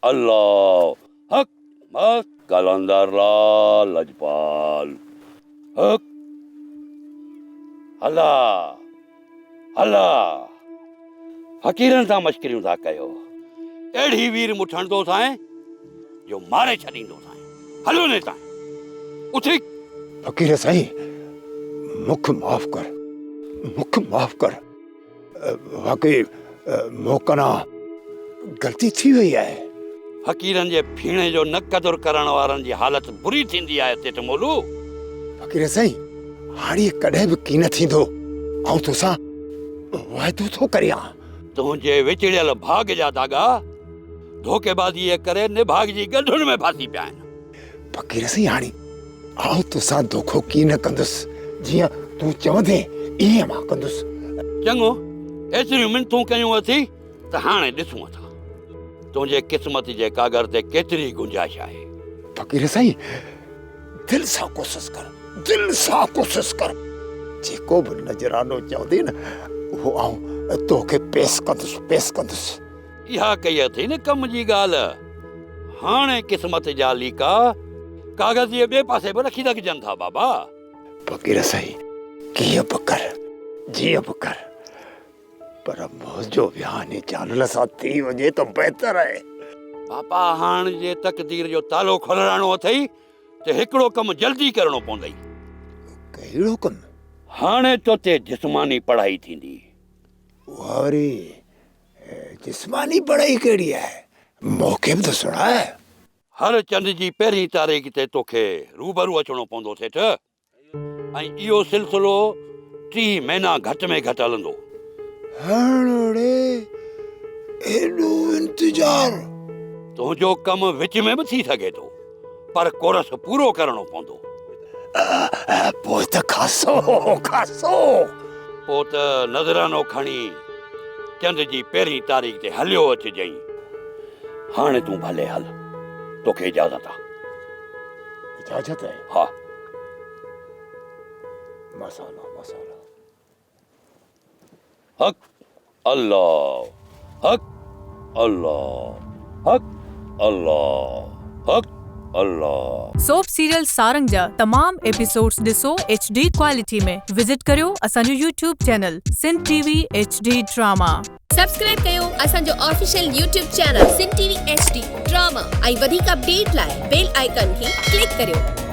الله حق مست قلندر لال لجپال حق هلا هلا فقيرن سان مشڪريون ٿا ڪيو اهڙي وير مٺڻ ٿو سائين جو ماري ڇڏيندو سائين هلو نه هتان اٿي. فقير سائين مونکي معاف ڪر مونکي معاف ڪر واقعي مون کان غلطي ٿي وئي آهي. فقيرن جي ڦيڻي جو نه قدر ڪرڻ وارن جي حالت بري ٿيندي آهي سيٺ مولو. فقير سائين هاڻي ڪڏهن به ڪين ٿيندو آئون توسان واعدو ٿو ڪريان. تنهنجي وچڙيل ڀاڳ جا ڌاڳا ڌوڪيبازيء ڪري نڀاڳ جي ڳنڍن ۾ ڦاسي پيا آهن. فقير سائين هاڻي آئون توسان دوکو ڪين ڪندس، جيئن تون چوندين ايئن مان ڪندس. چڱو، ايتريون منٿون ڪيون اٿئي ته هاڻي ڏسون ٿا تنهنجي قسمت جي ڪاڳر تي ڪيتري گنجائش آهي. فقير سائين دل سان ڪوشش ڪر، دل سان ڪوشش ڪر، جيڪو به نذرانو چوندين نه اهو آئون توکي پيش ڪندس، پيش ڪندس. اها ڪئي اٿئي نه ڪم جي ڳالهه. هاڻي قسمت جا ليڪا ڪاغذ جي ٻئي پاسي به رکي سگهجن ٿا بابا. فقير سائين ڪيئن به ڪر، جيئن به ڪر، پر منهنجو ويهانء انهي جانل سان ٿي وڃي ته بهتر آهي. بابا هاڻ جي تقدير جو تالو کولرائڻو اٿئي ته هڪڙو ڪم جلدي ڪرڻو پوندئي. ڪهڙو ڪم؟ هاڻي توتي جسماني پڙهائي ٿيندي. اها وري جسماني پڙهائي ڪهڙي آهي؟ مون کي به ته سڻاء. هر چنڊ جي پهرين تاريخ تي توکي روبرو اچڻو پوندو سيٺ ۽ اهو سلسلو 30 مهينا گهٽ ۾ گهٽ هلندو. هاڻ ڙي ايڏو انتظار. تنهنجو ڪم وچ ۾ به ٿي سگهي ٿو پر ڪورس پورو ڪرڻو پوندو. پوء ته خاصو خاصو. پوء ته نذرانو کڻي چنڊ جي پهرين تاريخ تي هليو اچجئين. هاڻي تون ڀلي هل، توکي اجازت آ. اجازت آهي؟ ها. مسالا مسالا. حق الله حق الله حق الله حق الله. سوپ سيريل سارنگ جا تمام ايپيسوڊس ڏسو ايڇ ڊي ڪوالٽي ۾ وزٽ ڪريو اسان جو YouTube channel Sindh T V H D drama. Subscribe ڪيو اسان جو official YouTube channel Sindh T V H D drama ۽ وڌيڪ اپڊيٽ لاء بيل آئيڪان کي ڪلڪ ڪريو.